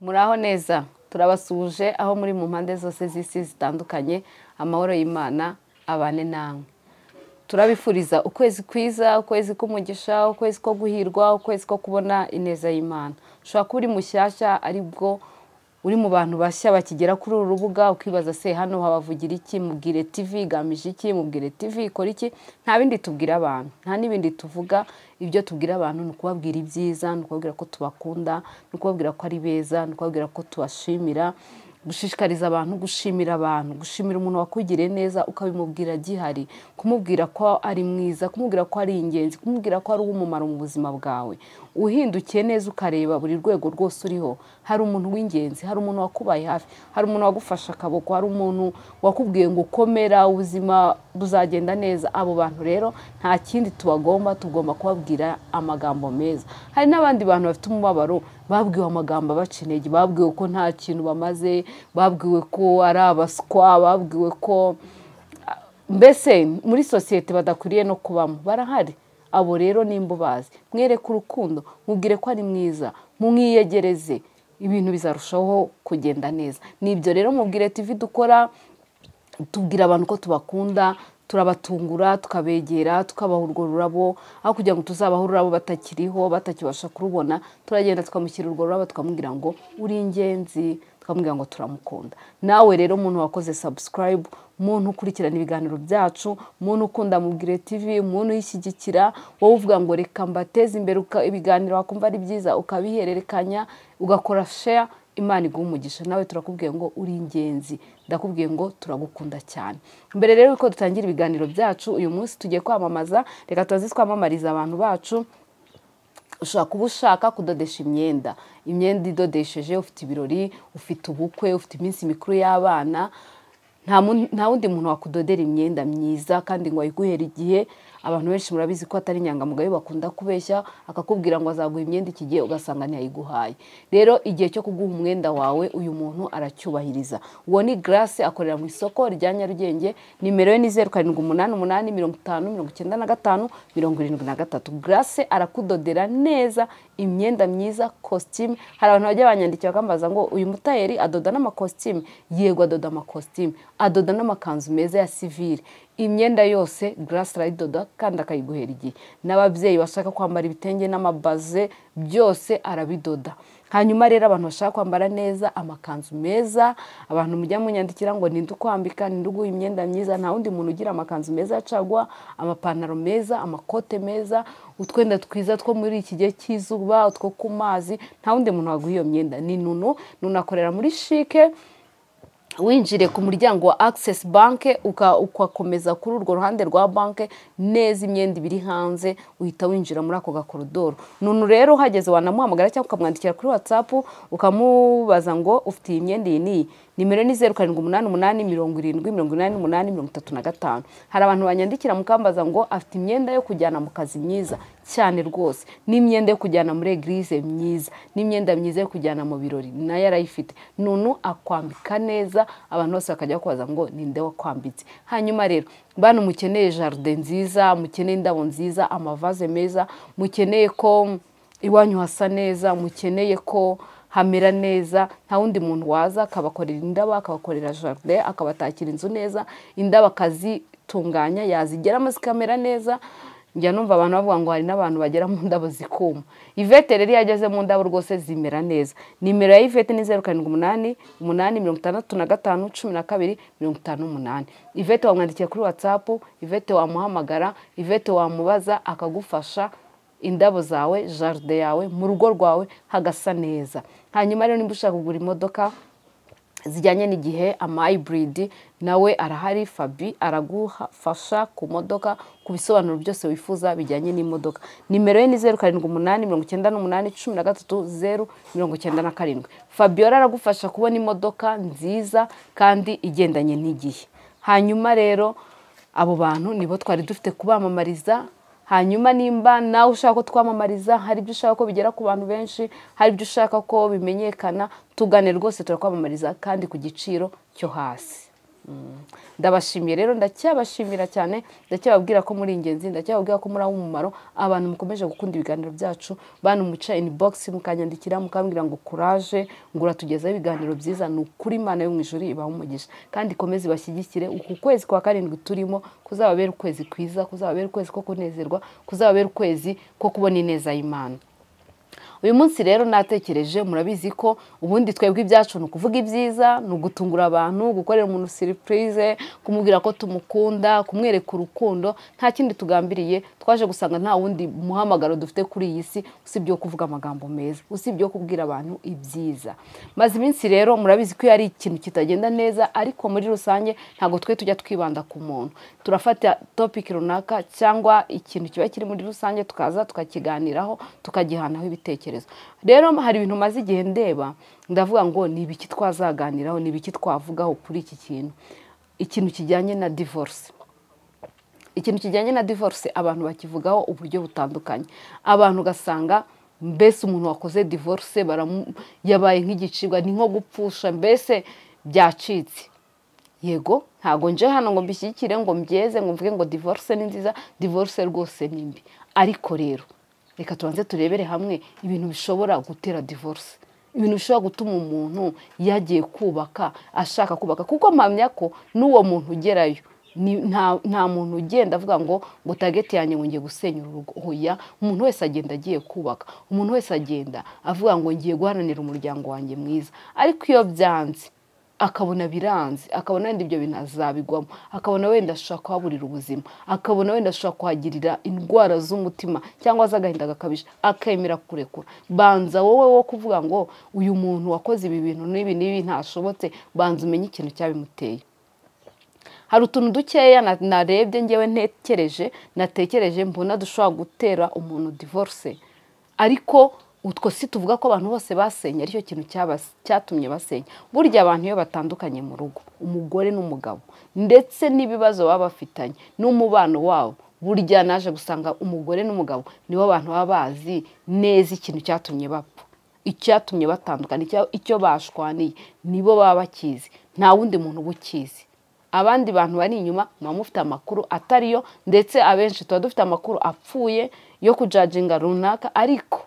Muraho neza, turabasuhuje aho muri mu mpande zose z'isi zitandukanye, amahoro y'Imana abane namwe. Turabifuriza ukwezi kwiza, ukwezi k'umugisha, ukwezi ko guhirwa, ukwezi ko kubona ineza y'Imana. Ushobora kuba uri mushyashya aribwo uri mu bantu bashya bakigera kuri uru rubuga, ukibaza se hano habavugira iki, Mubwire TV igamije iki, Mubwire TV ikora iki? Nta bindi tubwira abantu, nta n'ibindi tuvuga. Ibyo tubwira abantu ni ukubabwira ibyiza, ni ukubabwira ko tubakunda, ni ukubabwira ko ari beza, ni ukubabwira ko tubashimira, gushishikariza abantu gushimira abantu, gushimira umuntu wakugiriye neza ukabimubwira gihari, kumubwira ko ari mwiza, kumubwira ko ari ingenzi, kumubwira ko ari uw'umumaro mu buzima bwawe. Uhindukiye neza ukareba buri rwego rwose uriho, hari umuntu w'ingenzi, hari umuntu wakubaye hafi, hari umuntu wagufashe akaboko, hari umuntu wakubwiye ngo komera, ubuzima buzagenda neza. Abo bantu rero nta kindi tubagomba, tugomba kubabwira amagambo meza. Hari n'abandi bantu bafite umubabaro, babwiwe amagambo abaca intege, babwiwe ko nta kintu bamaze, babwiwe ko ari abaswa, babwiwe ko mbese muri sosiyete badakwiriye no kubamo, barahari. Abo rero nimba ubazi, mwereke urukundo, mubwire ko ari mwiza, mumwiyegereze, ibintu bizarushaho kugenda neza. Nibyo rero Mubwire TV dukora, tubwira abantu ko tubakunda, turabatungura, tukabegera, tukabaha urwo rurabo, aho kugira ngo tuzabahe ururabo batakiriho, batakibasha kurubona, turagenda tukamushyira urwo rurabo, tukamubwira ngo uri ingenzi, tukamubwira ngo turamukunda. Nawe rero umuntu wakoze subscribe, umuntu ukurikirana ibiganiro byacu, umuntu ukunda Mubwire TV, umuntu uyishyigikira, wowe uvuga ngo reka mbateze imbere, ibiganiro wakumva ari byiza ukabihererekanya, ugakora share, Imana iguhe umugisha. Nawe turakubwiye ngo uri ingenzi, ndakubwiye ngo turagukunda cyane. Mbere rero uko dutangira ibiganiro byacu uyu munsi tugiye kwamamaza, reka tuze twamamariza abantu bacu. Ushobora kuba ushaka kudodesha imyenda, imyenda idodesheje, ufite ibirori, ufite ubukwe, ufite iminsi mikuru y'abana, nta wundi muntu wakudodera imyenda myiza kandi ngo ayiguhere igihe. Abantu benshi murabizi ko atari inyangamugayo, bakunda kubeshya, akakubwira ngo azaguha imyenda iki gihe, ugasanga ntiyayiguhaye. Rero igihe cyo kuguha umwenda wawe uyu muntu aracyubahiriza. Uwo ni Grace, akorera mu isoko rya Nyarugenge, nimero ye ni 0788 50 95 73. Grace arakudodera neza imyenda myiza, costume. Hari abantu bajya banyandikira bakambaza ngo uyu mutayeri adoda n'amakositime? Yego, adoda amakositime, adoda n'amakanzu meza ya civile, imyenda yose Grace arayidoda kandi akayiguhera igihe. N'ababyeyi bashaka kwambara ibitenge n'amabaze byose arabidoda. Hanyuma rero abantu bashaka kwambara neza, amakanzu meza, abantu mujya munyandikira ngo ninde ukwambika, ninde uguha imyenda myiza, nta wundi muntu ugira amakanzu meza ya caguwa, amapantaro meza, amakote meza, utwenda twiza two muri iki gihe cy'izuba, utwo ku mazi, nta wundi muntu waguha iyo myenda. Ni Nunu. Nunu akorera muri Chic, winjire ku muryango wa Access Bank, ukakomeza kuri urwo ruhande rwa banke neza, imyenda ibiri hanze, uhita winjira muri ako gakorodoro. Nunu rero uhageze wanamuhamagara cyangwa ukamwandikira kuri WhatsApp, ukamubaza ngo ufite iyi myenda iyi n'iyi. Nimero ni 0788 70 88 35. Hari abantu banyandikira mukambaza ngo afite imyenda yo kujyana mu kazi myiza cyane rwose, n'imyenda yo kujyana muri eglise myiza, n'imyenda myiza yo kujyana mu birori, nayo arayifite. Nunu akwambika neza, abantu bose bakajya kubaza ngo ninde wakwambitse. Hanyuma rero bantu mukeneye jardin nziza, mukeneye indabo nziza, amavaze meza, mukeneye ko iwanyu hasa neza, mukeneye ko hamera neza, nta wundi muntu waza akabakorera indabo, akabakorera jardin, akabatakira inzu neza, indabo akazitunganya, yazigeramo zikamera neza. Njya numva abantu bavuga ngo hari n'abantu bagera mu ndabo zikuma. Yvette rero iyo ageze mu ndabo rwose zimera neza. Nimero ya Yvette ni 0788 65 12 58. Yvette wamwandikiye kuri WhatsApp, Yvette wamuhamagara, Yvette wamubaza akagufasha indabo zawe, jardin yawe, mu rugo rwawe hagasa neza. Hanyuma rero nimba ushaka kugura imodoka zijyanye n'igihe, ama hybrid, nawe arahari. Fabi aragufasha ku modoka, ku bisobanuro byose wifuza bijyanye n'imodoka. Nimero ye ni 0788 98 13 097. Fabiola aragufasha kubona imodoka nziza kandi igendanye n'igihe. Hanyuma rero abo bantu nibo twari dufite kubamamariza. Hanyuma nimba nawe ushaka ko twamamariza, hari ibyo ushaka ko bigera ku bantu benshi, hari ibyo ushaka ko bimenyekana, tugane rwose turakwamamariza kandi ku giciro cyo hasi. Ndabashimiye rero, ndacyabashimira cyane, ndacyababwira ko muri ingenzi, ndacyababwira ko muri ab'umumaro. Abantu mukomeje gukunda ibiganiro byacu, bantu muca inbox mukanyandikira mukambwira ngo courage, ngo uratugezaho ibiganiro byiza. Ni ukuri Imana yo mu ijuru ibaha umugisha kandi ikomeze ibashyigikire. Uku kwezi kwa 7 turimo kuzababera ukwezi kwiza, kuzababera ukwezi ko kunezerwa, kuzababera ukwezi ko kubona ineza y'Imana. Uyu munsi rero natekereje, murabizi ko ubundi twebwe ibyacu ni ukuvuga ibyiza, ni ugutungura abantu, gukorera umuntu surprise, kumubwira ko tumukunda, kumwereka urukundo, nta kindi tugambiriye. Twaje gusanga nta wundi muhamagaro dufite kuri iyi si usibye kuvuga amagambo meza, usibye kubwira abantu ibyiza. Maze iminsi rero murabizi ko yari ikintu kitagenda neza, ariko muri rusange ntago twe tujya twibanda ku muntu. Turafata topic runaka cyangwa ikintu kiba kiri muri rusange tukaza tukakiganiraho, tukagihanaho ibitekerezo. Rero hari ibintu maze igihe ndeba, ndavuga ngo ni ibiki twazaganiraho, ni ibiki twavugaho kuri iki kintu, ikintu kijyanye na divorce. Ikintu kijyanye na divorce abantu bakivugaho uburyo butandukanye. Abantu ugasanga mbese umuntu wakoze divorce yabaye nk'igicibwa, ni nko gupfusha, mbese byacitse. Yego, ntago nje hano ngo mbishyikire ngo mbyeze ngo mvuge ngo divorce ni nziza, divorce rwose ni mbi. Ariko rero reka tubanze turebere hamwe ibintu bishobora gutera divorce, ibintu bishobora gutuma umuntu yagiye kubaka ashaka kubaka, kuko mpamya ko n'uwo muntu ugerayo nta muntu ugenda avuga ngo target yanjye ngo ngiye gusenya urugo. Oya, umuntu wese agenda agiye kubaka, umuntu wese agenda avuga ngo ngiye guharanira umuryango wanjye mwiza. Ariko iyo byanze, akabona biranze, akabona wenda ibyo bintu azabigwamo, akabona wenda ashobora kuhaburira ubuzima, akabona wenda ashobora kuhagirira indwara z'umutima cyangwa z'agahinda gakabije, akemera kurekura. Banza wowe wo kuvuga ngo uyu muntu wakoze ibi bintu n'ibi n'ibi ntashobotse, banza umenye ikintu cyabimuteye. Hari utuntu dukeya narebye ngewe natekereje mbona dushobora gutera umuntu divorce, ariko utwo si tuvuga ko abantu bose basenye aricyo kintu cyatumye basenya. Burya abantu iyo batandukanye mu rugo, umugore n'umugabo, ndetse n'ibibazo baba bafitanye n'umubano wabo, burya naje gusanga umugore n'umugabo nibo bantu baba bazi neza ikintu cyatumye bapfa, icyatumye batandukana, icyo bashwaniye, nibo baba bakizi, nta wundi muntu ubukizi. Abandi bantu bari inyuma muba mufite amakuru atariyo, ndetse abenshi tuba dufite amakuru apfuye yo kujajinga runaka, ariko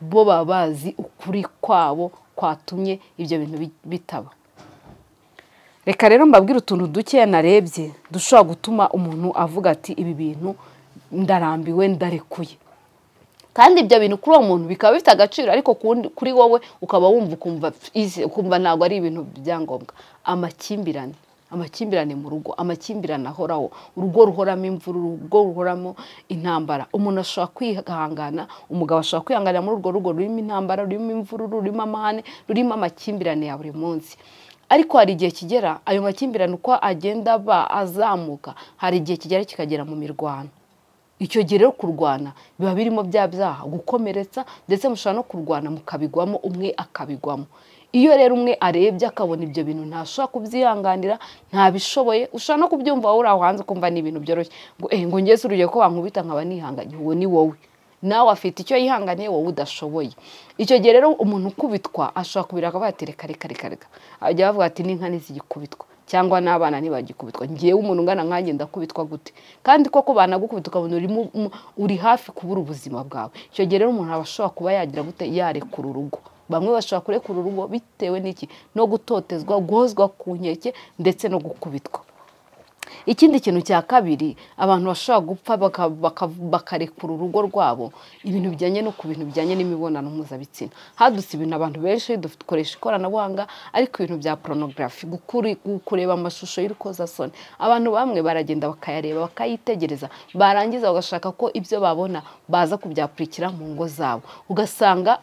bo baba bazi ukuri kwabo kwatumye ibyo bintu bitaba. Reka rero mbabwire utuntu duke narebye dushobora gutuma umuntu avuga ati ibi bintu ndarambiwe, ndarekuye. Kandi ibyo bintu kuri uwo muntu bikaba bifite agaciro, ariko kuri wowe ukaba wumva ukumva ntabwo ari ibintu byangombwa. Amakimbirane, amakimbirane mu rugo, amakimbirane ahoraho, urugo ruhoramo imvura, urugo ruhoramo intambara. Umuntu ashobora kwihangana, umugabo ashobora kwihanganira muri urwo rugo rurimo intambara, rurimo imvururu, rurimo amahane, rurimo amakimbirane ya buri munsi. Ariko hari igihe kigera ayo makimbirane uko agenda aba azamuka, hari igihe kigera kikagera mu mirwano. Icyo gihe rero kurwana biba birimo bya byaha, gukomeretsa, ndetse mushobora no kurwana mukabigwamo, umwe akabigwamo. Iyo rero umwe arebye akabona ibyo bintu ntashobora kubyihanganira, ntabishoboye, ushobora no kubyumva wowe uri aho hanze ukumva ni ibintu byoroshye, ngo ngeze urugero ko bankubita nkaba nihanganye, uwo ni wowe, nawe afite icyo yihanganiye wowe udashoboye. Icyo gihe rero umuntu ukubitwa ashobora kubira akavuga ati reka reka reka reka, ajya bavuga ati n'inka ntizigikubitwa cyangwa n'abana ntibagikubitwa, ngewe umuntu ungana nkanjye ndakubitwa gute? Kandi koko banagukubita ukabona uri hafi kubura ubuzima bwawe. Icyo gihe rero umuntu aba ashobora kuba yagira gute, yarekura urugo. Bamwe bashobora kurekura urugo bitewe n'iki? No gutotezwa, guhozwa ku nkeke, ndetse no gukubitwa. Ikindi kintu cya kabiri abantu bashobora gupfa bakarekura urugo rwabo, ibintu bijyanye no ku bintu bijyanye n'imibonano mpuzabitsina. Hadutse ibintu abantu benshi dukoresha ikoranabuhanga, ariko ibintu bya pornography, kureba amashusho y'urukozasoni, abantu bamwe baragenda bakayareba bakayitegereza, barangiza bagashaka ko ibyo babona baza kubyapurikira mu ngo zabo. Ugasanga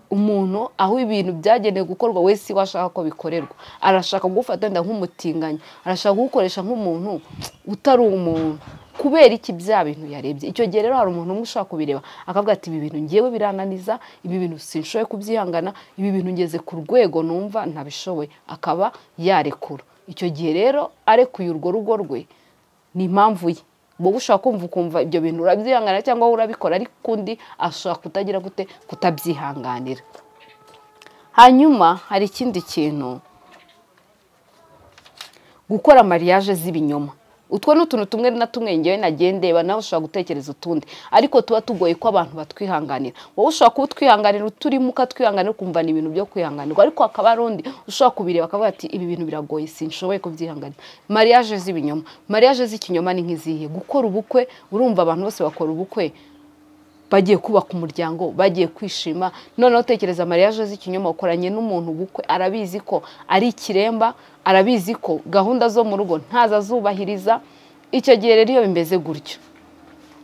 umuntu aho ibintu byagenewe gukorwa wese washaka ko bikorerwa, arashaka gufata nda nk'umutinganyi, arashaka gukoresha nk'umuntu utari umuntu kubera iki bya bintu yarebye. Icyo gihe rero hari umuntu umwe ushaka kubireba akavuga ati ibi bintu ngewe birananiza, ibi bintu sinshoboye kubyihangana, ibi bintu ngeze ku rwego numva ntabishoboye, akaba yarekura. Icyo gihe rero arekuye urwo rugo rwe ni impamvu ye. Wowe ushaka kumva ukumva ibyo bintu urabyihangana cyangwa urabikora, ariko undi ashobora kutagira gute, kutabyihanganira. Hanyuma hari ikindi kintu Gukora mariage z'ibinyoma. Utwo ni utuntu tumwe na tumwe ngewe nagiye ndeba, nawe ushobora gutekereza utundi, ariko tuba tugoye ko abantu batwihanganira. Wowe ushobora kuba utwihanganira uturimo, ukatwihanganira ukumva ni ibintu byo kwihanganirwa, ariko hakaba hari undi ushobora kubireba akavuga ati ibi bintu biragoye, sinshoboye kubyihanganira. Mariage z'ibinyoma. Mariage z'ikinyoma ni nk'izihe? Gukora ubukwe, urumva abantu bose bakora ubukwe bagiye kubaka umuryango, bagiye kwishima. Noneho tekereza mariage z'ikinyoma, ukoranye n'umuntu ubukwe, arabizi ko ari ikiremba, arabizi ko gahunda zo mu rugo ntaza zubahiriza. Icyo gihe rero iyo bimeze gutyo,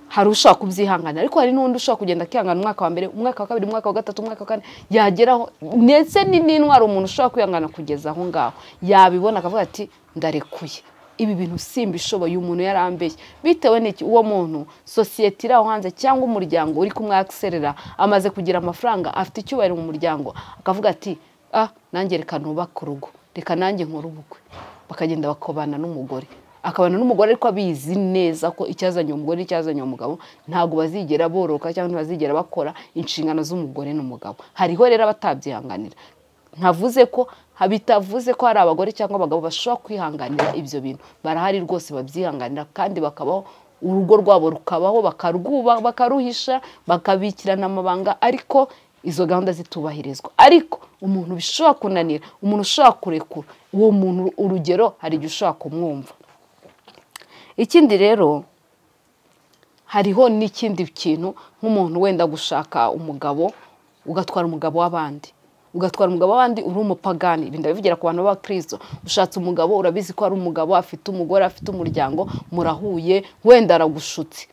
hari ushaka kubyihangana, ariko hari n'undi ushaka kugenda akihangana umwaka wa mbere, umwaka wa kabiri, umwaka wa gatatu, umwaka wa kane, yageraho ndetse n'intwaro umuntu ushaka kwihangana kugeza aho ngaho, yabibona akavuga ati ndarekuye, ibi bintu simbishoboye, umuntu yarambeshye. Bitewe n'iki? Uwo muntu sosiyete iri aho hanze cyangwa umuryango uri kumwakiserera, amaze kugira amafaranga, afite icyubahiro mu muryango, akavuga ati ah, nanjye reka nubake urugo, reka nanjye nkore ubukwe. Bakagenda bakobana n'umugore, akabana n'umugore ariko abizi neza ko icyazanye umugore n'icyazanye umugabo ntabwo bazigera boroka cyangwa ntibazigera bakora inshingano z'umugore n'umugabo. Hariho rero abatabyihanganira. Ntavuze ko bitavuze ko hari abagore cyangwa abagabo bashobora kwihanganira ibyo bintu, barahari rwose babyihanganira kandi bakabaho, urugo rwabo rukabaho, bakarwuba, bakaruhisha, bakabikirana amabanga, ariko izo gahunda zitubahirizwa. Ariko umuntu bishobora kunanira, umuntu ushobora kurekura, uwo muntu urugero hari igihe ushobora kumwumva. Ikindi rero hariho n'ikindi kintu, nk'umuntu wenda gushaka umugabo, ugatwara umugabo w'abandi, ugatwara umugabo w'abandi uri umupagani. Ibi ndabivugira ku bantu b'abakristo. Ushatse umugabo, urabizi ko ari umugabo afite umugore, afite umuryango, murahuye, wenda aragushutse.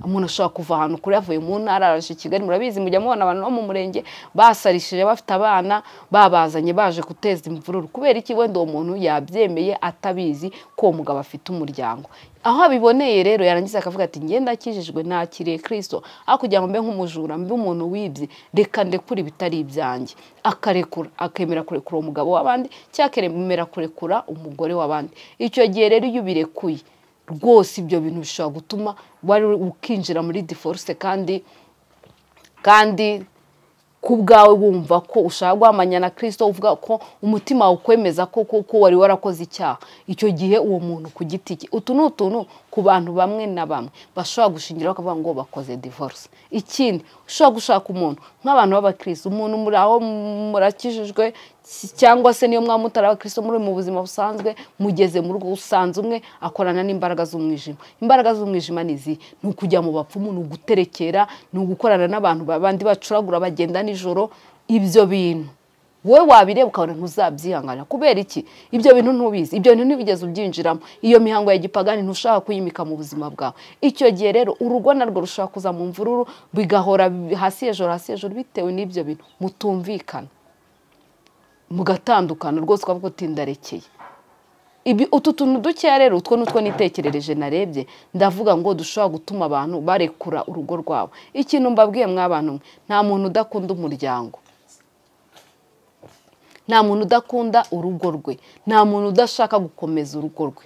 Umuntu ashobora kuva ahantu kure, yavuye mu ntara araje i Kigali, murabizi mujya mubona abantu bo mu murenge basarishije bafite abana, babazanye baje guteza imvururu. Kubera iki? Wenda uwo muntu yabyemeye atabizi ko uwo mugabo afite umuryango. Aho abiboneye rero yarangiza akavuga ati njye ndakijijwe, nakiriye Kristo, aho kugira ngo mbe nk'umujura, mbe umuntu wibye, reka ndekure ibitari ibyanjye. Akarekura, akemera kurekura umugabo w'abandi cyangwa akemera kurekura umugore w'abandi. Icyo gihe rero iyo ubirekuye rwose ibyo bintu bishobora gutuma wari ukinjira muri divorce, kandi ku bwawe wumva ko ushaka guhamanya na Kristo, uvuga ko umutima wawe ukwemeza ko ko wari warakoze icyaha. Icyo gihe uwo muntu ku giti cye, utu ni utuntu ku bantu bamwe na bamwe bashobora gushingira bakavuga ngo bakoze divorce. Ikindi, ushobora gushaka umuntu nk'abantu b'abakristo, umuntu muri aho murakijijwe cyangwa se niyo mwamutara abakristo muri mu buzima busanzwe, mugeze mu rugo usanze umwe akorana n'imbaraga z'umwijima. Imbaraga z'umwijima ni izi? Ni ukujya mu bapfumu, ni uguterekera, ni ugukorana n'abantu bandi bacuragura bagenda nijoro. Ibyo bintu wowe wabireba ukabona ntuzabyihangana. Kubera iki? Ibyo bintu ntubizi, ibyo bintu ntibigeze ubyinjiramo, iyo mihango ya gipagani ntushaka kuyimika mu buzima bwawe. Icyo gihe rero urugo narwo rushobora kuza mu mvururu, bigahora hasi hejuru hasi hejuru, bitewe n'ibyo bintu mutumvikana, mugatandukana rwose, ukavuga uti ndarekeye. Ibi utu tuntu dukeya rero utwo nutwo nitekerereje narebye, ndavuga ngo dushobora gutuma abantu barekura urugo rwabo. Ikintu mbabwiye mwabantu, nta muntu udakunda umuryango, nta muntu udakunda urugo rwe, nta muntu udashaka gukomeza urugo rwe.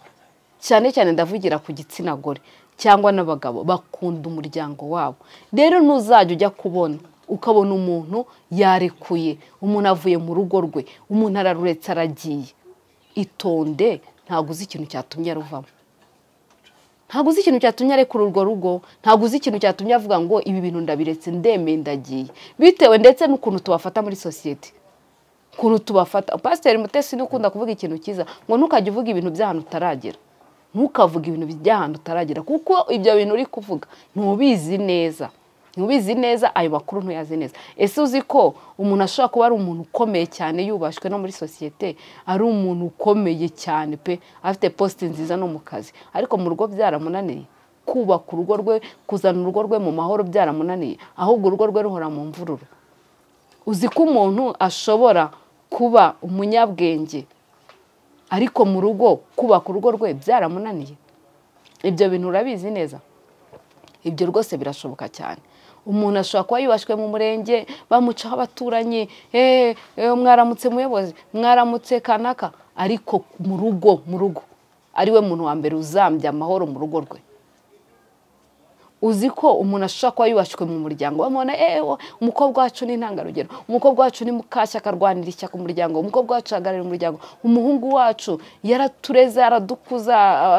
Cyane cyane ndavugira ku gitsina gore cyangwa n'abagabo bakunda umuryango wabo. Rero ntuzajya ujya kubona ukabona umuntu yarekuye, umuntu avuye mu rugo rwe, umuntu araruretse aragiye. Itonde, ntabwo uzi ikintu cyatumye aruvamo, ntabwo uzi ikintu cyatumye arekura urwo rugo, ntabwo uzi ikintu cyatumye avuga ngo ibi bintu ndabiretse, ndemeye, ndagiye. Bitewe ndetse n'ukuntu tubafata muri sosiyete, ukuntu tubafata. Pasiteri Mutesi nukunda kuvuga ikintu cyiza, ngo ntukajye uvuga ibintu by'ahantu utaragera, ntukavuge ibintu by'ahantu utaragera, kuko ibyo bintu uri kuvuga ntubizi neza, ntubizi neza, ayo makuru ntuyazi neza. Ese uzi ko umuntu ashobora kuba ari umuntu ukomeye cyane, yubashwe no muri sosiyete, ari umuntu ukomeye cyane pe, afite poste nziza no mu kazi, ariko mu rugo byaramunaniye kubaka urugo rwe, kuzana urugo rwe mu mahoro byaramunaniye, ahubwo urugo rwe ruhora mu mvururu. Uzi ko umuntu ashobora kuba umunyabwenge ariko mu rugo kubaka urugo rwe byaramunaniye? Ibyo bintu urabizi neza, ibyo rwose birashoboka cyane. Umuntu ashobora kuba yubashwe mu murenge, bamucaho abaturanyi, mwaramutse muyobozi, mwaramutse kanaka, ariko mu rugo ariwe muntu wa mbere uzambya amahoro mu rugo rwe. Uzi ko umuntu ashobora kuba yubashywe mu muryango, bamubona umukobwa wacu ni intangarugero, umukobwa wacu ni mukashyaka arwanira ishyaka umuryango, umukobwa wacu ahagararira umuryango, umuhungu wacu yaratureze, aradukuza,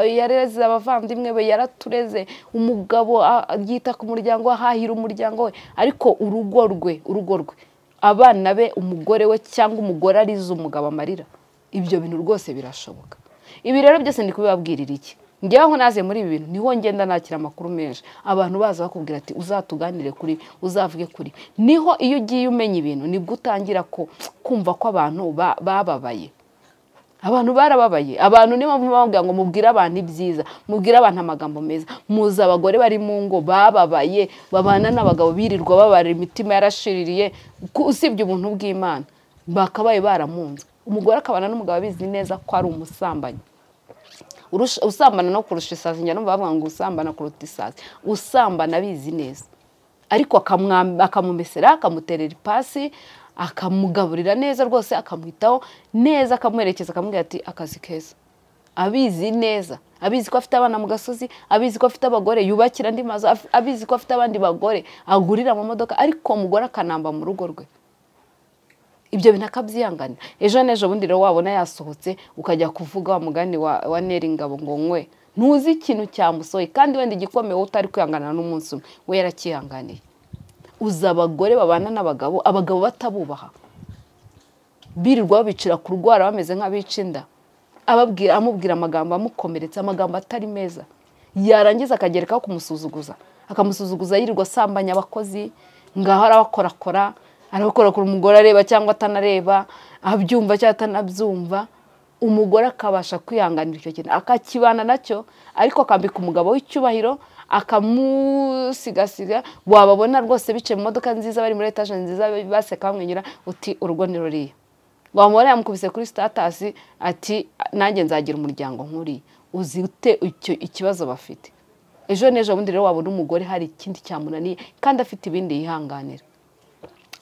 yareze abavandimwe be, yaratureze, umugabo yita ku muryango, ahahira umuryango we, ariko urugo rwe, abana be, umugore we cyangwa umugore arize umugabo amarira. Ibyo bintu rwose birashoboka. Ibi rero byose ndi kubibabwirira iki? Ngewe aho naze muri ibi bintu niho ngenda nakira amakuru menshi, abantu baza bakubwira ati uzatuganire kuri, uzavuge kuri. Niho iyo ugiye umenya ibintu nibwo utangira kumva ko abantu bababaye. Abantu barababaye. Abantu niyo mpamvu bavuga ngo mubwire abantu ibyiza, mubwire abantu amagambo meza. Muzi abagore bari mu ngo bababaye, babana n'abagabo birirwa babara imitima yarashiririye, usibye ubuntu bw'Imana bakabaye baramunzwe. Umugore akabana n'umugabo abizi neza ko ari umusambanyi. Usambana no kurusha isazi, njya numva bavuga ngo usambana kuruta isazi. Usambana abizi neza, ariko akamumesera, akamuterera ipasi, akamugaburira neza rwose, akamwitaho neza, akamuherekeza, akamubwira ati akazi keza. Abizi neza, abizi ko afite abana mu gasozi, abizi ko afite abagore yubakira andi mazu, abizi ko afite abandi bagore agurira mu modoka, ariko umugore akanamba mu rugo rwe. Ibyo bintu akabyihanganira. Ejo n'ejo bundi rero wabona yasohotse ukajya kuvuga wa mugani wa Neri Ngabo ngo nkwe, ntuzi ikintu cyamusohoye, kandi wenda igikomeye utari kwihangana n'umunsi umwe, we yarakihanganiye. Uzi abagore babana n'abagabo, abagabo batabubaha, birirwa babicira kurwara bameze nk'abica inda, amubwira amagambo amukomeretsa, amagambo atari meza, yarangiza akagerekaho kumusuzuguza, akamusuzuguza yirirwa asambanya abakozi, ngaho arabakorakora, arabakorakora umugore areba cyangwa atanareba, abyumva cyangwa atanabyumva. Umugore akabasha kwihanganira icyo kintu, akakibana nacyo, ariko akambika umugabo w'icyubahiro, akamusigasiga. Wababona rwose bicaye mu modoka nziza, bari muri etaje nziza, baseka bamwenyura, uti urugo ni ruriya. Wamubona yamukubise kuri status ati nanjye nzagira umuryango nk'uriya. Uzi ute ikibazo bafite? Ejo n'ejo bundi rero wabona umugore hari ikindi cyamunaniye kandi afite ibindi yihanganira,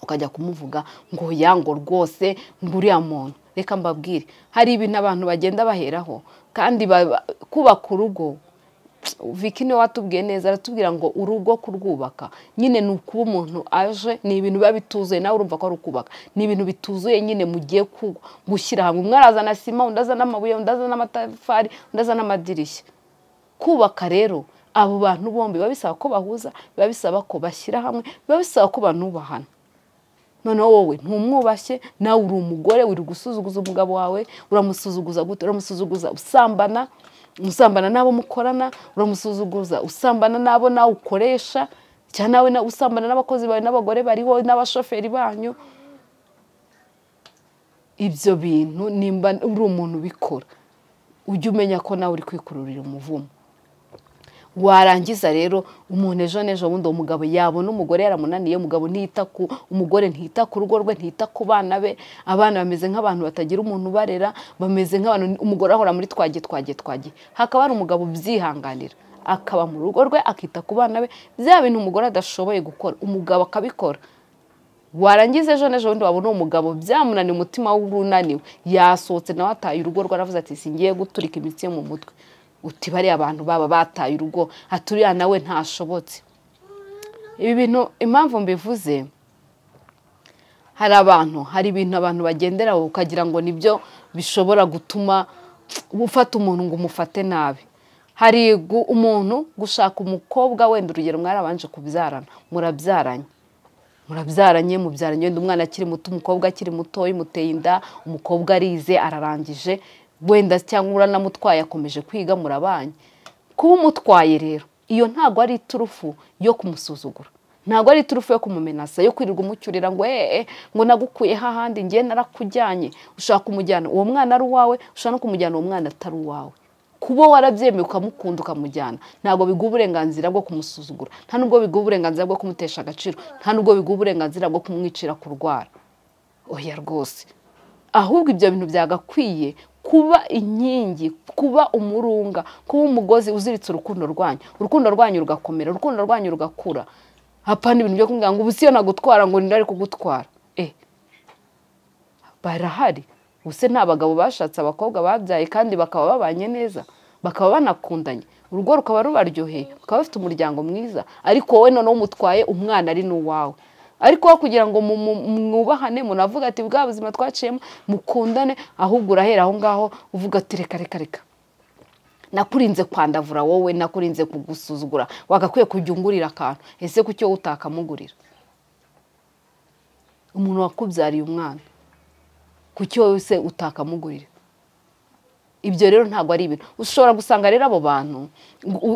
ukajya kumuvuga ngo yango rwose nguriya muntu. Reka mbabwire, hari ibintu abantu bagenda baheraho kandi kubaka urugo. Vicky niwe watubwiye neza, aratubwira ngo urugo kurwubaka nyine ni ukuba umuntu aje, ni ibintu biba bituzuye, nawe urumva ko ari ukubaka, ni ibintu bituzuye nyine mugiye gushyira hamwe. Umwe arazana sima, undi azana amabuye, undi azana amatafari, undi azana amadirishya. Kubaka rero abo bantu bombi biba bisaba ko bahuza, biba bisaba ko bashyira hamwe, biba bisaba ko banubahana. Noneho wowe ntumwubashye, nawe uri umugore, uri gusuzuguza umugabo wawe. Uramusuzuguza gute? Uramusuzuguza usambana, usambana n'abo mukorana, uramusuzuguza usambana n'abo nawe ukoresha, cyangwa nawe usambana n'abakozi bawe n'abagore bariho n'abashoferi banyu. Ibyo bintu nimba uri umuntu ubikora, ujye umenya ko nawe uri kwikururira umuvumo. Warangiza rero umuntu ejo n'ejo bundi umugabo yabona umugore yaramunaniye, umugabo ntiyita ku umugore, ntiyita ku rugo rwe, ntiyita ku bana be, abana bameze nk'abantu batagira umuntu ubarera, bameze nk'abantu umugore ahora muri twagiye twagiye twagiye. Hakaba hari umugabo ubyihanganira, akaba mu rugo rwe, akita ku bana be, bya bintu umugore adashoboye gukora umugabo akabikora. Warangiza ejo n'ejo bundi wabona umugabo byamunaniye, umutima w'urunaniwe, yasohotse nawe ataye urugo rwe, aravuze ati singiye guturika imitsi yo mu mutwe. Uti bariya abantu baba bataye urugo, aturiya nawe ntashobotse. Ibi bintu impamvu mbivuze, hari abantu, hari ibintu abantu bagenderaho ukagira ngo nibyo bishobora gutuma ufata umuntu ngo umufate nabi. Hari umuntu gushaka umukobwa, wenda urugero mwarabanje kubyarana, murabyaranye, mubyaranye, wenda umwana akiri muto, umukobwa akiri muto, imuteye inda, umukobwa arize ararangije, wenda cyangwa uranamutwaye akomeje kwiga, murabanye. Kuba umutwaye rero, iyo ntago ari iturufu yo kumusuzugura, ntago ari iturufu yo kumumenasa, yo kwirirwa umucyurira ngo ngo nagukuye hahandi ngiye narakujyanye. Ushaka kumujyana uwo mwana ari uwawe, ushaka no kumujyana uwo mwana atari uwawe. Kuba warabyemeye ukamukunda ukamujyana, ntago biguha uburenganzira bwo kumusuzugura, nta nubwo biguha uburenganzira bwo kumutesha agaciro, nta nubwo biguha uburenganzira bwo kumwicira kurwara. Oya rwose. Ahubwo ibyo bintu byagakwiye kuba inkingi, kuba umurunga, kuba umugozi uziritse urukundo rwanyu, urukundo rwanyu rugakomera, urukundo rwanyu rugakura. Hapana ibintu byo kumbwira ngo ubu siyo nagutwara ngo ndari kugutwara. Barahari. Ubuse nta bagabo bashatse abakobwa babyaye kandi bakaba babanye neza, bakaba banakundanye. Urugo rukaba rubaryoheye, bakaba bafite umuryango mwiza, ariko wowe noneho umutwaye umwana ari n'uwawe. Ariko aho kugira ngo mwubahane, munavuga ati bwa buzima twaciyemo, mukundane, ahubwo urahera aho ngaho uvuga ati reka reka reka, nakurinze kwandavura wowe, nakurinze kugusuzugura, wagakwiye kujya ungurira akantu. Ese kuki wowe utakamugurira? Umuntu wakubyariye umwana, kuki wowe se utakamugurira? Ibyo rero ntabwo ari ibintu. Ushobora gusanga rero abo bantu,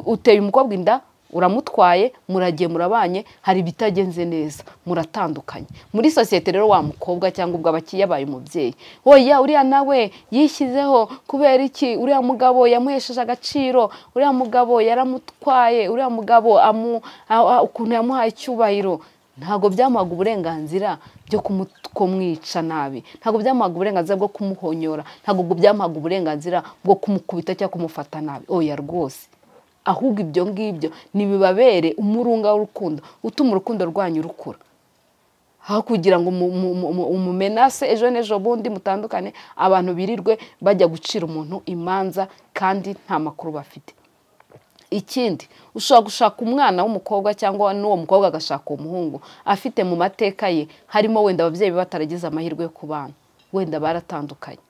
uteye umukobwa inda, uramutwaye, muragiye murabanye, hari ibitagenze neza, muratandukanye. Muri sosiyete rero wa mukobwa cyangwa ubwo abakiye yabaye umubyeyi, oya uriya nawe yishyizeho kubera iki, uriya mugabo yamuhesheje agaciro, uriya mugabo yaramutwaye, uriya mugabo ukuntu yamuhaye icyubahiro. Ntabwo byamuhaga uburenganzira byo kumwica nabi, ntabwo byamuhaga uburenganzira bwo kumuhonyora, ntabwo byamuhaga uburenganzira bwo kumukubita cyangwa kumufata nabi. Oya rwose, ahubwo ibyo ngibyo nibibabere umurunga w'urukundo, utuma urukundo rwanyu rukura. Aho kugira ngo umumenase ejo n'ejo bundi mutandukane, abantu birirwe bajya gucira umuntu imanza kandi nta makuru bafite. Ikindi, ushobora gushaka umwana w'umukobwa cyangwa n'uwo mukobwa agashaka umuhungu afite mu mateka ye harimo wenda ababyeyi bataragize amahirwe yo kubana, wenda baratandukanye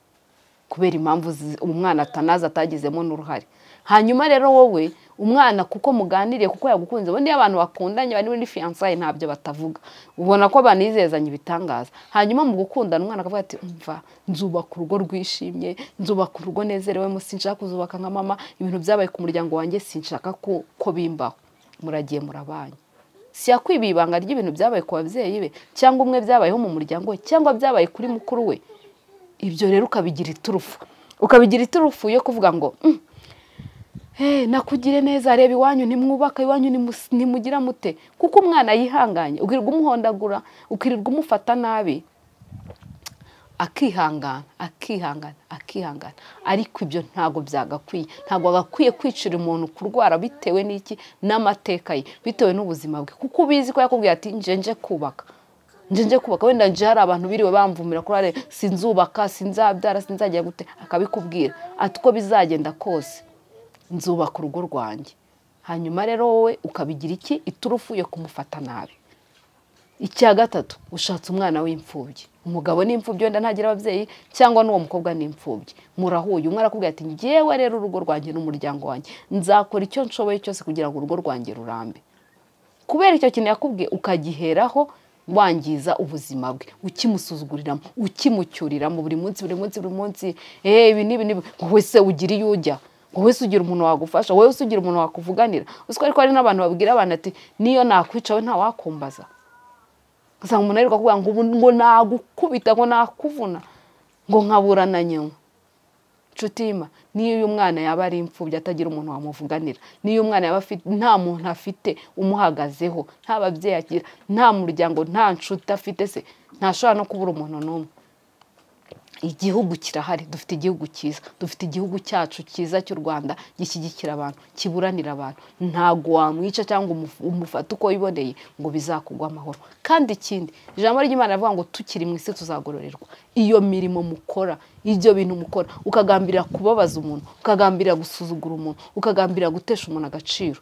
kubera impamvu umwana atanaza atagizemo n'uruhare. Hanyuma rero wowe umwana kuko muganiriye, kuko yagukunze, ubundi abantu bakundanye bari muri fiançailles ntabyo batavuga, ubona ko banizezanye ibitangaza. Hanyuma mu gukundana umwana akavuga ati umva, nzubaka urugo rwishimye, nzubaka urugo nezerewemo, sinshaka kuzubaka nka mama, ibintu byabaye ku muryango wanjye sinshaka ko bimbaho. Muragiye murabanye. Si yakwibiye ibanga ry'ibintu byabaye ku babyeyi be, cyangwa umwe byabayeho mu muryango we, cyangwa byabaye kuri mukuru we. Ibyo rero ukabigira iturufu, ukabigira iturufu yo kuvuga ngo nakugire neza, reba iwanyu ntimwubaka, iwanyu ntimugira mute. Kuko umwana yihanganye, ukirirwa umuhondagura, ukirirwa umufata nabi, akihangana, akihangana, akihangana. Ariko ibyo ntabwo byagakwiye, ntabwo agakwiye kwicira umuntu kurwara bitewe n'iki, n'amateka ye, bitewe n'ubuzima bwe. Kuko ubizi ko yakubwiye ati nje nje kubaka, nje kubaka, wenda nje hari abantu biriwe bamvumira kuri are sinzubaka, sinzabyara, sinzajya gute, akabikubwira ati uko bizagenda kose nzubaka urugo rwanjye. Hanyuma rero wowe ukabigira iki, iturufu yo kumufata nabi. Icya gatatu, ushatse umwana w'imfubyi, umugabo n'imfubyi wenda ntagira ababyeyi, cyangwa n'uwo mukobwa n'imfubyi, murahuye, umwe arakubwira ati njyewe rero urugo rwanjye n'umuryango wanjye nzakora icyo nshoboye cyose kugira ngo urugo rwanjye rurambe. Kubera icyo kintu yakubwiye ukagiheraho wangiza ubuzima bwe, ukimusuzuguriramo, ukimucyuriramo buri munsi buri munsi buri munsi, ibi n'ibi n'ibi, wowe se ugira iyo ujya, wowe se ugira umuntu wagufasha, wowe se ugira umuntu wakuvuganira. Uziko ariko hari n'abantu babwira abantu ati niyo nakwica we ntawakumbaza. Usanga umuntu ariko kuvuga ngo ngo nagukubita, ngo nakuvuna, ngo nkaburana nyuma. Nshuti, niyo uyu mwana yaba ari imfubyi atagira umuntu wamuvuganira, niyo umwana yaba afite nta muntu afite umuhagazeho, nta babyeyi agira, nta muryango, nta nshuti afite se, ntashobora no kubura umuntu n'umwe. Igihugu kirahari, dufite igihugu cyiza, dufite igihugu cyacu cyiza cy'u Rwanda gishyigikira abantu, kiburanira abantu. Ntago wamwica cyangwa umufata uko wiboneye ngo bizakugwa amahoro. Kandi ikindi, ijambo ry'Imana rivuga ngo tukiri mu isi tuzagororerwa. Iyo mirimo mukora, ibyo bintu mukora, ukagambirira kubabaza umuntu, ukagambirira gusuzugura umuntu, ukagambirira gutesha umuntu agaciro.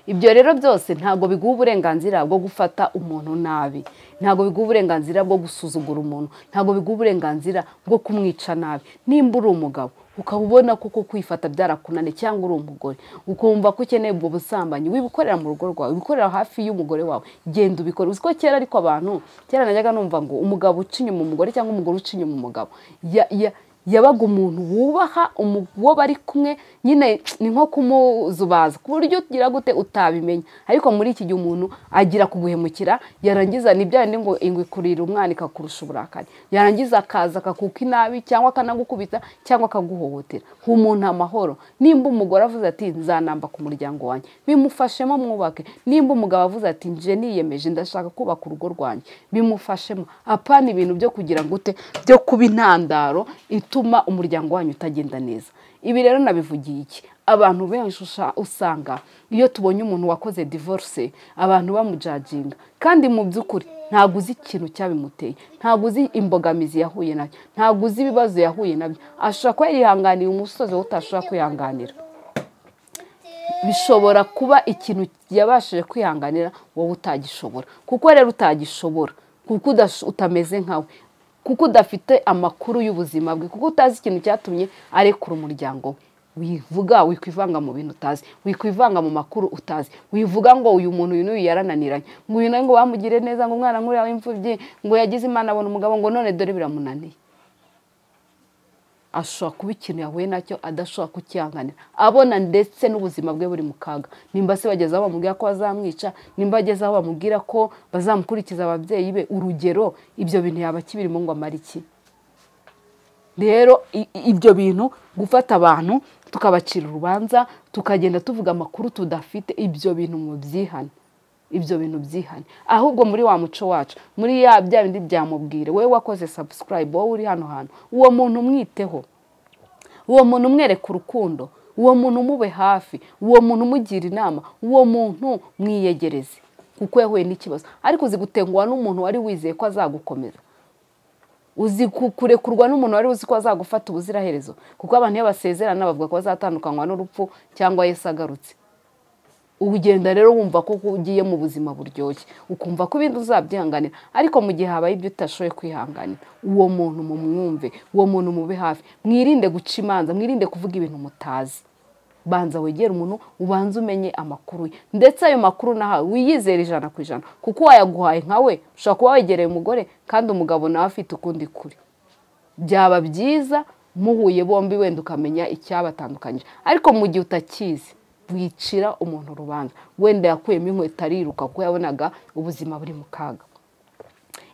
Ibyo rero byose ntago biguha uburenganzira bwo gufata umuntu nabi, ntago biguha uburenganzira bwo gusuzugura umuntu, ntago biguha uburenganzira bwo kumwica nabi. Nimba uri umugabo ukaba ubona koko kwifata byarakunaniye, cyangwa uri umugore ukumva ko ukeneye ubwo busambanyi, wibukorera mu rugo rwawe, wibukorera hafi y'umugore wawe, genda ubikore. Uziko kera ariko abantu, kera najyaga numva ngo umugabo uca inyuma umugore cyangwa umugore uca inyuma umugabo, yabaga umuntu wubaha uwo bari kumwe, nyine ni nko kumuzubaza ku buryo ugira gute utabimenya. Ariko muri iki gihe umuntu agira kuguhemukira, yarangiza ni bya bindi ngo ingwe ikurira umwana ikakurusha uburakari, yarangiza akaza akakuka inabi cyangwa akanagukubita cyangwa akaguhohotera. Umuntu amahoro. Nimba umugore avuze ati nzanamba ku muryango wanjye, bimufashemo mwubake. Nimba umugabo avuze ati nje niyemeje ndashaka kubaka urugo rwanjye, bimufashemo. Apana ibintu byo kugira gute, byo kuba intandaro ituma umuryango wanyu utagenda neza. Ibi rero nabivugiye iki? Abantu benshi usanga iyo tubonye umuntu wakoze divorce abantu bamujajinga, kandi mu by'ukuri ntago uzi ikintu cyabimuteye, ntago uzi imbogamizi yahuye nayo, ntago uzi ibibazo yahuye nabyo. Ashobora kuba yarihanganiye umusozi wowe utashobora kwihanganira. Bishobora kuba ikintu yabashije kwihanganira wowe utagishobora. Kuko rero utagishobora, kuko utameze nkawe, kuko udafite amakuru y'ubuzima bwe, kuko utazi ikintu cyatumye arekura umuryango we. Wivuga, wikwivanga mu bintu utazi, wikwivanga mu makuru utazi, wivuga ngo uyu muntu uyu n'uyu yarananiranye, ngo uyu nawe ngo bamugire neza, ngo umwana nk'uriya w'imfubyi, ngo yagize Imana abona umugabo, ngo none dore biramunaniye. Ashobora kuba ikintu yahuye nacyo adashobora kucyihanganira, abona ndetse n'ubuzima bwe buri mu kaga. Nimba se bageze aho bamubwira ko bazamwica, nimba bageze aho bamubwira ko bazamukurikiza ababyeyi be, urugero, ibyo bintu yaba akibirimo ngo amare iki? Rero ibyo bintu gufata abantu tukabacira urubanza, tukagenda tuvuga amakuru tudafite, ibyo bintu mubyihane, ibyo bintu byihane. Ahubwo muri wa muco wacu, muri ya bya bindi byamubwire, wowe wakoze subscribe, wowe uri hano hantu, uwo muntu umwiteho, uwo muntu umwereka urukundo, uwo muntu umube hafi, uwo muntu umugira inama, uwo muntu mwiyegereze, kuko yahuye n'ikibazo. Ariko uzi gutenguha n'umuntu wari wizeye ko azagukomeza, uzi kurekurwa n'umuntu wari uzi ko azagufata ubuziraherezo, kuko abantu iyo basezerana bavuga ko bazatandukanywa n'urupfu cyangwa Yesu agarutse. Ugenda rero wumva ko ugiye mu buzima buryoshye, ukumva ko ibintu uzabyihanganira, ariko mu gihe habaye ibyo utashoboye kwihanganira, uwo muntu mumwumve, uwo muntu mube hafi, mwirinde guca imanza, mwirinde kuvuga ibintu mutazi. Banza wegere umuntu, ubanze umenye amakuru ye, ndetse ayo makuru nahawe wiyizere 100%, kuko wayaguhaye nkawe ushobora kuba wegereye umugore kandi umugabo nawe afite ukundi kuri. Byaba byiza muhuye bombi wenda ukamenya icyabatandukanyije, ariko mu gihe utakizi wicira umuntu urubanza, wenda yakuyemo inkweto ariruka kuko yabonaga ubuzima buri mu kaga.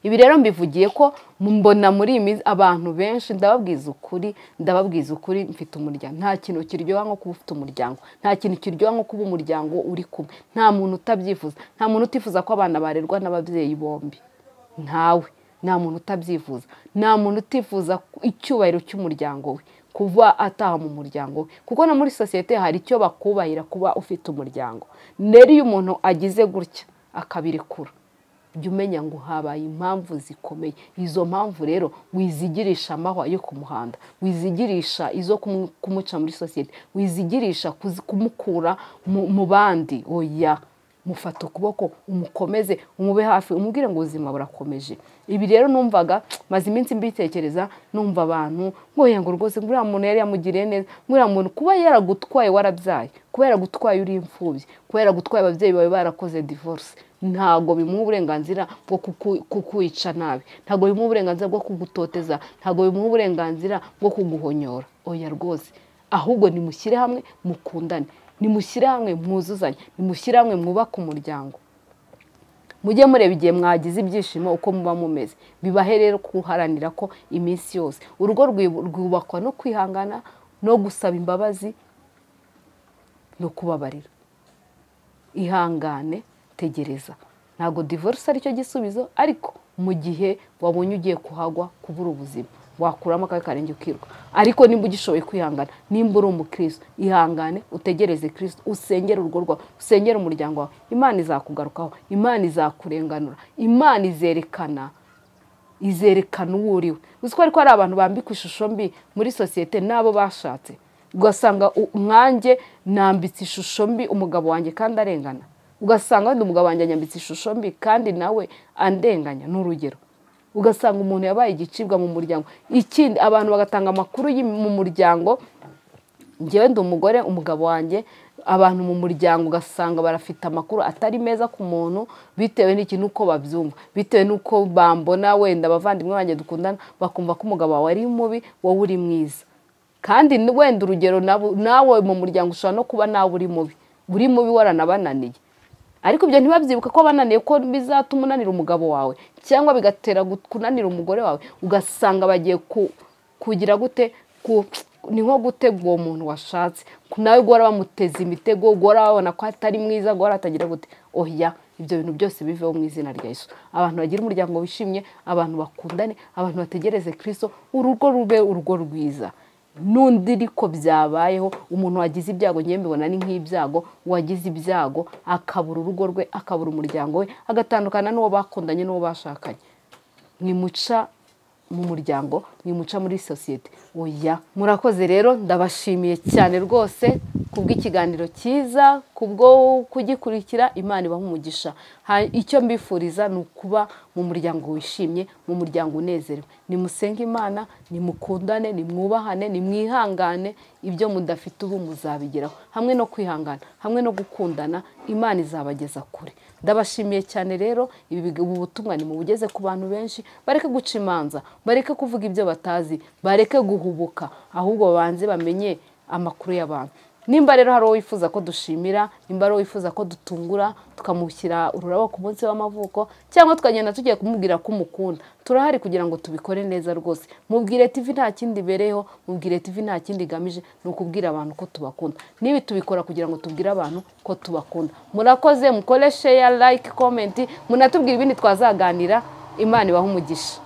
Ibi rero mbivugiye ko mbona muri iyi abantu benshi, ndababwiza ukuri, ndababwiza ukuri, mfite umuryango. Nta kintu kiryoha nko kuba ufite umuryango, nta kintu kiryoha nko kuba umuryango uri kumwe. Nta muntu utabyifuza, nta muntu utifuza ko abana barerwa n'ababyeyi bombi, ntawe. Nta muntu utabyifuza, nta muntu utifuza icyubahiro cy'umuryango we, kuva ataha mu muryango we, kuko no muri sosiyete hari icyo bakubahira kuba ufite umuryango. Rero iyo umuntu agize gutya akabirekura, jya umenya ngo habaye impamvu zikomeye. Izo mpamvu rero wizigirisha amahwa yo ku muhanda, wizigirisha izo kumuca muri sosiyete, wizigirisha kumukura mu bandi. Oya, mufata ukuboko, umukomeze, umube hafi, umubwire ngo ubuzima burakomeje. Ibi rero numvaga maze iminsi mbitekereza, numva abantu ngo ngo rwose nguriya muntu yari yamugiriye neza, nguriya muntu kuba yaragutwaye warabyaye, kuba yaragutwaye uri imfubyi, kuba yaragutwaye ababyeyi bawe barakoze divorce, ntago bimuha uburenganzira bwo kukwica nabi, ntago bimuha uburenganzira bwo kugutoteza, ntago bimuha uburenganzira bwo kuguhonyora. Oya rwose, ahubwo nimushyire hamwe mukundane, nimushyire hamwe mwuzuzanye, nimushyire hamwe mwubake umuryango. Mujye mureba igihe mwagize ibyishimo uko muba mumeze, bibahe rero kuharanira ko iminsi yose urugo rwubakwa no kwihangana, no gusaba imbabazi, no kubabarira. Ihangane, tegereza. Ntago divorce aricyo gisubizo, ariko mu gihe wabonye ugiye kuhagwa kubura ubuzima, wakuramo akawe karenge ukiruka. Ariko nimba ugishoboye kwihangana, nimba uri umukristo, ihangane, utegereze Kristo, usengere urugo rwawe, usengere umuryango wawe. Imana izakugarukaho, Imana izakurenganura, Imana izerekana uwo uriwe. Uzi ko ariko hari abantu bambikwa ishusho mbi muri sosiyete n'abo bashatse, ugasanga nkanjye nambitse ishusho mbi umugabo wanjye kandi arengana, ugasanga wenda umugabo wanjye anyambitse ishusho mbi kandi nawe andenganya, ni urugero. Ugasanga umuntu yabaye igicibwa mu muryango. Ikindi abantu bagatanga amakuru mu muryango, njyewe ndi umugore, umugabo wanjye, abantu mu muryango ugasanga barafite amakuru atari meza ku muntu, bitewe n'ikintu uko babyumva, bitewe n'uko bambona, wenda abavandimwe banjye dukundana bakumva ko umugabo wawe ari mubi, wowe uri mwiza. Kandi wenda urugero nawe mu muryango ushobora no kuba nawe uri mubi, uri mubi waranabananiye, ariko ibyo ntibabyibuka ko bananiye, ko bizatuma unanira umugabo wawe cyangwa bigatera kunanira umugore wawe. Ugasanga bagiye kugira gute, ni nko gutega uwo muntu washatse, nawe guhora bamuteza imitego, guhora babona ko atari mwiza, guhora atagira gute. Oya, ibyo bintu byose biveho mu izina rya Yesu. Abantu bagira umuryango wishimye, abantu bakundane, abantu bategereze Kristo, urugo rube urugo rwiza. N'undi riko byabayeho, umuntu wagize ibyago, ngiye mbibona ni nk'ibyago, wagize ibyago akabura urugo rwe, akabura umuryango we, agatandukana n'uwo bakundanye n'uwo bashakanye, mwimuca mu muryango, mwimuca muri sosiyete. Oya, murakoze rero, ndabashimiye cyane rwose. Kubw'ikiganiro cyiza, kubwo kugikurikira, Imana ibaha umugisha. Icyo mbifuriza ni ukuba mu muryango wishimye, mu muryango unezerewe. Nimusenge Imana, nimukundane, nimwubahane, nimwihangane, ibyo mudafite ubu muzabigeraho. Hamwe no kwihangana, hamwe no gukundana, Imana izabageza kure. Ndabashimiye cyane rero, ubu butumwa nimubugeze ku bantu benshi, bareke guca imanza, bareke kuvuga ibyo batazi, bareke guhubuka, ahubwo babanze bamenye amakuru y'abantu. Nimba rero hari uwo wifuza ko dushimira, nimba hari uwo wifuza ko dutungura, tukamushyira ururabo ku munsi w'amavuko, cyangwa tukagenda tugiye kumubwira ko umukunda, turahari kugira ngo tubikore neza rwose. Mubwire TV nta kindi ibereyeho, Mubwire TV nta kindi igamije, ni ukubwira abantu ko tubakunda. Nibi tubikora kugira ngo tubwire abantu ko tubakunda. Murakoze, mukore share, like, comment, munatubwire ibindi twazaganira. Imana ibahe umugisha.